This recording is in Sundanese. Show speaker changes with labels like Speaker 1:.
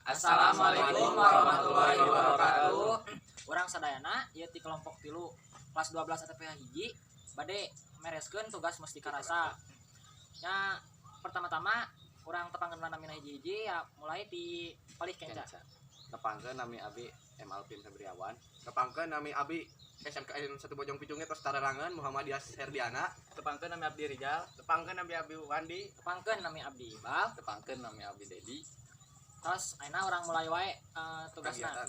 Speaker 1: Assalamualaikum warahmatullahi wabarakatuh.
Speaker 2: Urang sadayana ieu ti kelompok 3 kelas 12 ATPH 1 bade mereskeun tugas Mustika Rasa. Nya pertama-tama urang tepangkeun namina hiji-hiji ya, mulai ti palih kenca.
Speaker 1: Tepangkeun nami abi M Alvin Febriawan.
Speaker 3: Tepangkeun nami abi SMKN 1 Bojong Picung tos tararangan Muhammad Yas Herdiana.
Speaker 4: Tepangkeun nami abdi Rijal.
Speaker 3: Tepangkeun nami abi Wandi.
Speaker 2: Tepangkeun nami abdi Ibal.
Speaker 1: Tepangkeun nami abdi Dedi.
Speaker 2: Terus ayeuna urang mulai wae tugasna.
Speaker 3: Kegiatan.